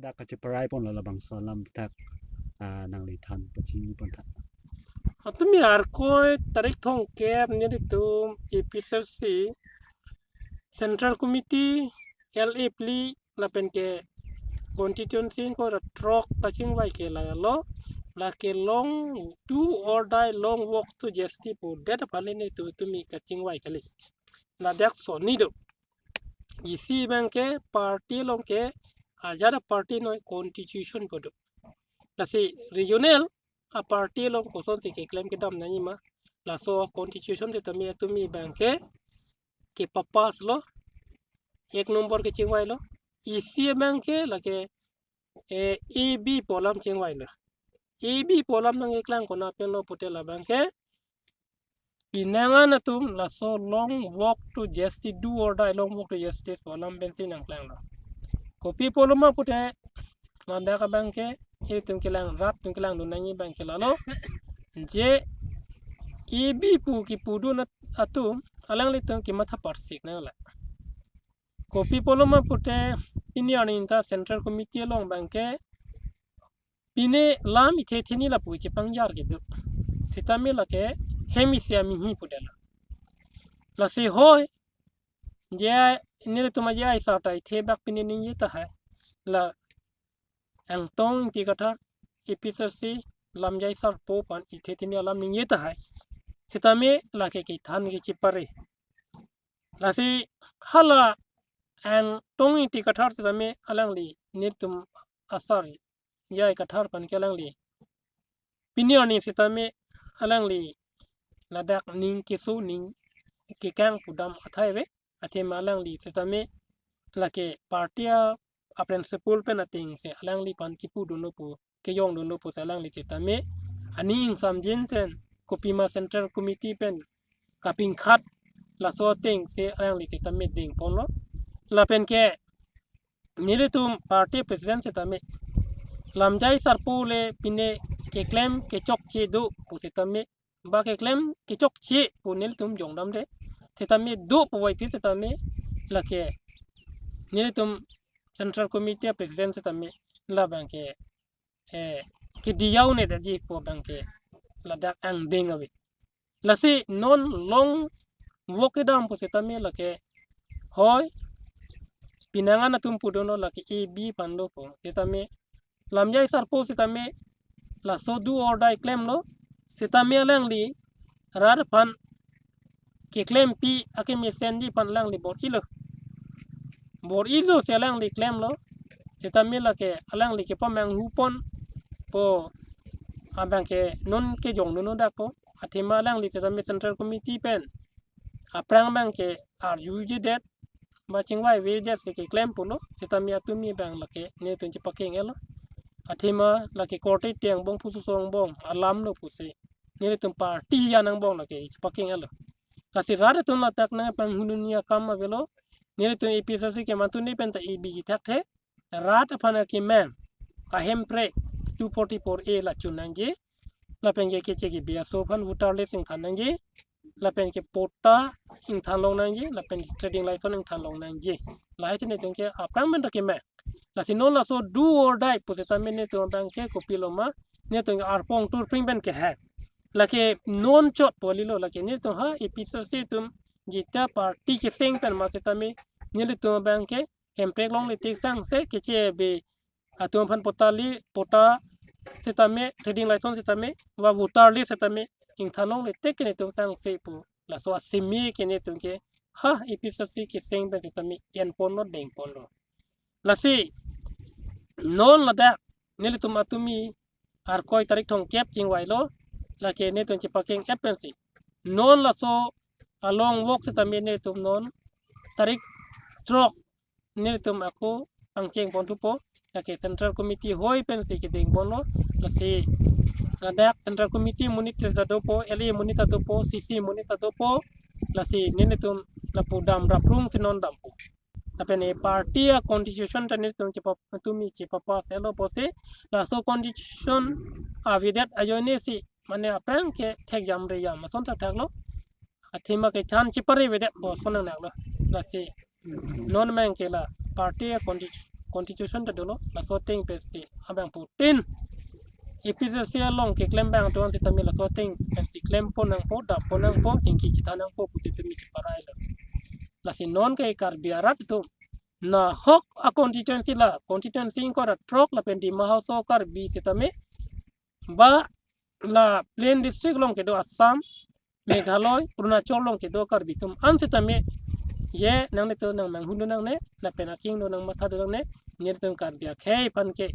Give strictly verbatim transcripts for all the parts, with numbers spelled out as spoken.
Dak kachiparai pon lo labangso alam thak, ah, nangli than pachini pon thak. Atumi Arkoi tarik thongkep nelitum A P H L C Central Committee, L A phli lapen ke constituency ingkoi ra throk kachingvai ke lalo, lake long do or die, long walk to justice pu det aphan nelitum tumi kachingvai kali. Ladak sonni do. Isi abang ke party along ke ajat a party noi, constitution pu do. Lasi regional a party along kosonsi keklem kedam nangji ma, laso constitution sitame atumi abang ke kepapass lo, ek number kechingvai lo. Isi abang ke lake, eh, A B pu alam chingvai lo. A B pu alam nangkeklang konat pen lo pute labang ke pinangan atum laso long walk to justice, do or die, long walk to justice pu alam pensi nangklang lo. Kopi pulo ma pute, ladak abang ke ilitum kelang, rat atum kelangdun nangji abang ke lalo, je A B pu kepudun at-, atum alanglitum kematha parsik nanglo. Kopi pulo ma pute, pini arni ta Central Committee along abang ke pine lam ithe theni lapu chepangjar kedo, sitame lake hem isi amihi pudelo. Lasi hoi, je nelitum aja isa ta ithebak pine ningje tahai, la Angtong Ingti Kathar, A P H L C Lamjai Sarpo aphan ithe theni alam ningje tahai, sitame lake kethan kechipare. Lasi hala Angtong Ingti Kathar sitame alangli nelitum asar Jai Kathar aphan ke alangli pini arni sitame alangli ladak ning keso ning kekang pudam athai ave. Athema alangli sitame lake party a, a principle pen atengsi alangliphan kepudunlo pu, kejongdunlo pusi alangli sitame aning ingsamjin ten kopima Central Committee pen kapingkhat, laso atengsi alangli sitame dengponlo. Lapen ke nelitum party president sitame Lamjai Sarpo le pine keklem kechokche do pu sitame, ba keklem kechokche pu nelitum jongdamde, sitame do puvoiphit sitame lake nelitum Central Committee president sitame labang ke, eh, kediyaune daji pu abang ke ladak angdeng ave. Lasi non long walk kedam pu sitame lake hoi, pinangan atum pudunlo lake A B aphan do pu sitame, Lamjai Sarpo sitame laso do or die klemlo, sitame alangli rat aphan keklempi akemesenji aphan alangli bor-ilo. Bor-ilo si alangli klemlo, sitame lake alangli kepamanghu ponpo abang ke non kejongdun dakpo. Athema alangli sitame Central Committee pen aphrang abang ke arjujedet, ba chingvaivedet si keklem pulo, sitame atumi abang lake nelitum chepakeng-etlo. Athema lake korte te angbong, pusu so angbong alam lo pusi nelitum party an angbong lake chepakeng-etlo. Lasi rat atum ladak nangpanghu nuni akam avelo. Nelitum A P H L C kemantu ni pen ta A B ji thakthe. Rat aphan akemang, ahemprek two forty-four A la chun nangji. Lapen ke keche kebi aso aphan voter list ingthan nangji. Lapen ke patta ingthan long nangji. Lapen trading license ingthan long nangji. Lahai si nelitum ke aphrang pen ta kemang. Lasi non laso do or die pu sitame nelitum abang ke kopilo ma, nelitum ke arpong turpring pen kehang. Lake non chot pu kalilo, lake nelitum ha A P H L C atum jita party keseng pen ma sitame nelitum abang ke hemprek longle tik sangse keche bi atum aphan patta li, patta sitame, trading license sitame, ba voter list sitame ingthan longle tik ke nelitum sangse pu laso asimi ke nelitum ke ha A P H L C keseng pen sitame enponlo, dengponlo. Lasi non ladak nelitum atumi Arkoi tarik thongkep chingvailo, lake nelitum chepakeng-et pensi non laso a long walk sitame nelitum non tarik throk nelitum ako pangcheng ponthupo, lake Central Committee hoi pensi kedengponlo. Lasi ladak Central Committee monit ta dopo, L A monit ta dopo, C C monit ta dopo. Lasi nelitum lapu dam raprung si non dampo. Lapen e party a constitution ta nelitum chepa-, tumi chepapass-etlo pusi, laso constitution avedet ajoine si mane aphrang ke thekjam rejam ason thakthaklo. Athema kethan cheparevedetpo ason nangnanglo. Lasi non abang ke la party a constitu-, constitution ta dolo, laso ateng pensi abangphutin A P H L C along keklem abang atum an sitame laso ateng pensi klempon nangpo, dappon nangpo, chingki chethan nangpo pusi tumi cheparailo. Lasi non ke Karbi arat atum nahok a constituency la, constituency ingkoi ra throk lapen Dima Hasao Karbi sitame ba la plain district along kedo Assam, Meghalaya, Arunachal along kedo Karbi atum an sitame, je nanglitum nangmanghudun nangne, lapen akehingno nangmathadun nangne, nelitum Karbi akhei aphan ke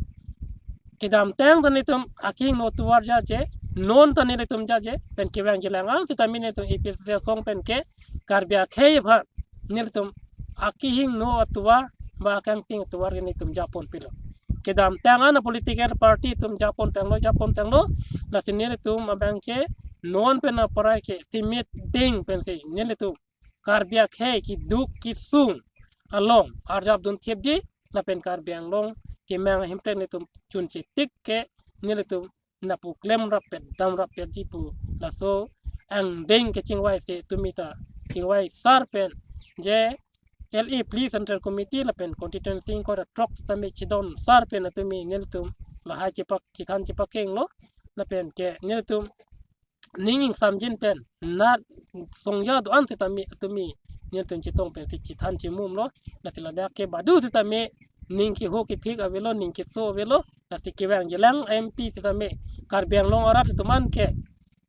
kedamtang ta nelitum akehingno atovar jaje, non ta nelitum jaje, pen kevang jilang an sitame nelitum A P H L C asong pen ke Karbi akhei aphan nelitum akehingno atovar ba akangting atovar ke nelitum japon pilo. Kedamtang an political party atum japon tanglo, japon tanglo, lasi nelitum abang ke non pen aparai ke simit ding pensi nelitum Karbi akhei keduk kesung along arjap dun thipji, lapen Karbi Anglong kemang ahemprek nelitum chunche tik ke nelitum lapu klem rapet, dam rapetji pu laso angdeng kechingvai si tumi ta chingvai sar pen, je L A phli Central Committee lapen constituency ingkoi ra throk sitame chedon sar pen tumi nelitum lahai chepak chethan chepakenglo, lapen ke nelitum ning ingsamjin pen na songja do-an sitame tumi nelitum chetong pensi chethan chemumlo, lasi ladak ke badu sitame ning keho kephik avelo, ning keso avelo, lasi kevang jilang M P sitame Karbi Anglong arat atum an ke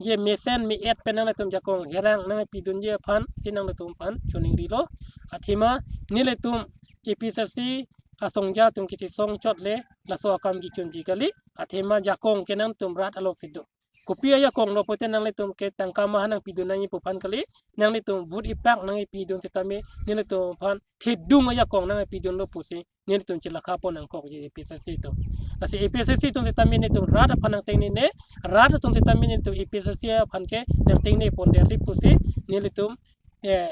je mesen me-et pen nanglitum jakong herang nangpidunji aphan si nanglitum aphan choningrilo. Athema nelitum A P H L C asongja atum kiti song chot le laso akam kechunji kali. Athema jakong ke nangtum rat along si do. Kopi ajakong lo pute nanglitum ke tangka maha nangpidun nangji pu aphan kali, nanglitum vote ipak nangpidun sitame nelitum aphan thedung ajakong nangpidunlo pusi nelitum chelakha pon nangkokji A P H L C atum. Lasi A P H L C atum sitame nelitum rat aphan nangtengnene, rat atum sitame nelitum A P H L C aphan ke nangtengnepon derli pusi nelitum eh,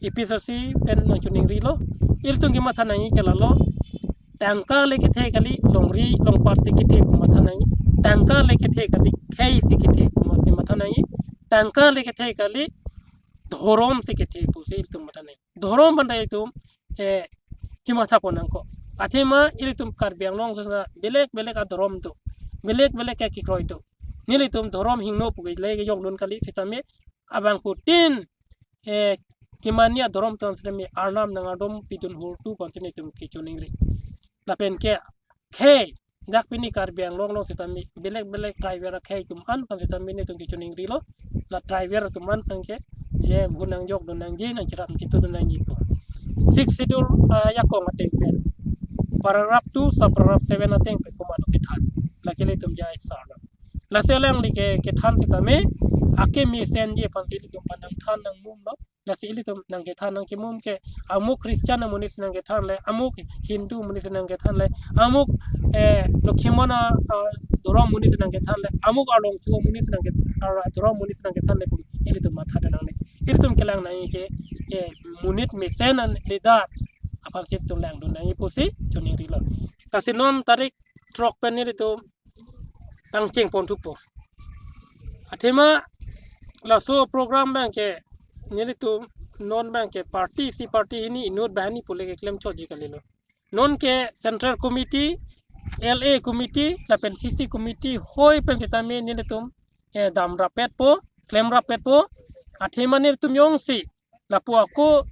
A P H L C pen nangchoningrilo. Ilitum kematha nangji ke lalo, tangka le kethe kali, longri longpat si kethe pu matha nangji. Tangka le kethe kali, khei si kethe pu si matha nangji. Tangka le kethe kali, dhorom si kethe pusi ilitum matha nangji. Dhorom aphan ta itum eh, chematha pon nangkok. Athema ilitum Karbi Anglong sona belek belek adhorom do, belek belek kekroi do. Nelitum dhorom hingno pu ke le kejongdun kali sitame abangphutin eh, kemani adhorom atum sitame arnam nangardom pidun hurtu aphan si nelitum kechoningri. Lapen ke khei, dak pini Karbi Anglong along sitame belek belek tribal akhei atum an aphan sitame nelitum kechoningrilo. La tribal atum an aphan ke je vote nangjokdun nangji, nangcherap nangchitudun nangji pu. Sixth Schedule ajakong ateng pen, paragraph two, sub paragraph seven ateng pen komatlo kethan, lake ilitum jai sarlo. Lasi alangli ke kethan sitame ake mesenji aphan si ilitum aphan nangthan nangmumlo. Lasi ilitum nangkethan nangkemum ke, amuk Christian amonit si nangkethan le, amuk Hindu amonit si nangkethan le, amuk eh, Lokhimon a, ah, dhorom amonit si nangkethan le, amuk Arlongso amonit si nangket, ah, dhorom amonit si nangkethan le pu ilitum mathadun nangne. Ilitum kelang nangji ke eh, monit mesen an leader aphan si ilitum langdun nangji pusi choningrilo. Lasi non tarik throk pen nelitum pangcheng pon thupo. Athema laso program abang ke nelitum non abang ke party isi party hini inut banghini pule keklem chotji kalilo. Non ke Central Committee, L A Committee lapen C C Committee hoi pen sitame nelitum eh, dam rapetpo, klem rapetpo. Athema nelitum jongsi lapu ako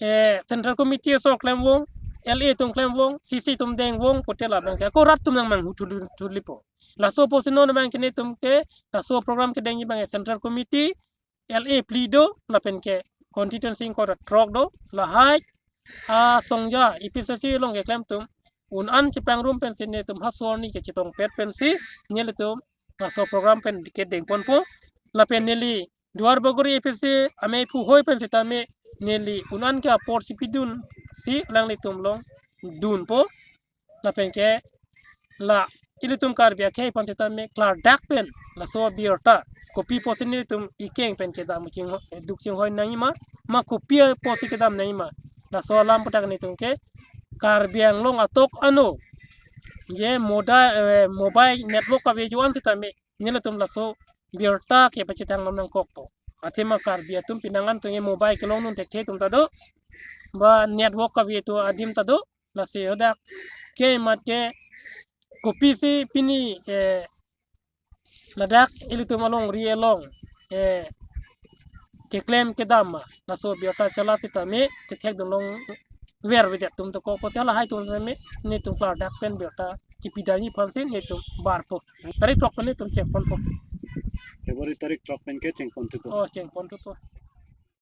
eh, Central Committee asor klemvong, L A atum klemvong, C C atum dengvong pute labang ke ako rat atum nangmanghu thuli, thulipo. Laso pusi non abang ke nelitum ke laso program kedengji abang ke Central Committee, L A phli do, lapen ke constituency ingkoi ra throk do, lahai asongja A P H L C along keklem atum un-an chepangrum pensi nelitum haso arni kechetongpet pensi nelitum laso program pen kedengponpo. Lapen neli Duar Bagori A P H L C ameiphu hoi pen sitame neli un-an ke apor chipidun si alanglitum along dunpo. Lapen ke la ilitum Karbi akhei aphan sitame klardak pen laso abirta kopi pusi nelitum ikeng pen kedam ching, duk chinghoi nangji ma, ma kopi pusi kedam nangji ma, laso alam aputhak nelitum ke Karbi Anglong atok ano je moda, eh, mobile network kave jo-an sitame nelitum laso birta kepachethang nangkokpo. Athema Karbi atum pinangan atum ke mobile kelongdun thekthe atum ta do, ba network kave atum adim ta do, Lasi hadak ke mat ke kopisi pini, eh, ladak ilitum alongri along, eh, keklem kedam ma laso birta chala sitame kethekdun longver avedet atum to ko, kosi lahai atum tame netum klardak pen birta kipidamji aphansi netum barpo. Tarik throk pen netum chengponpo. February tarik throk pen ke chengponthupo. Oh, chengponthupo.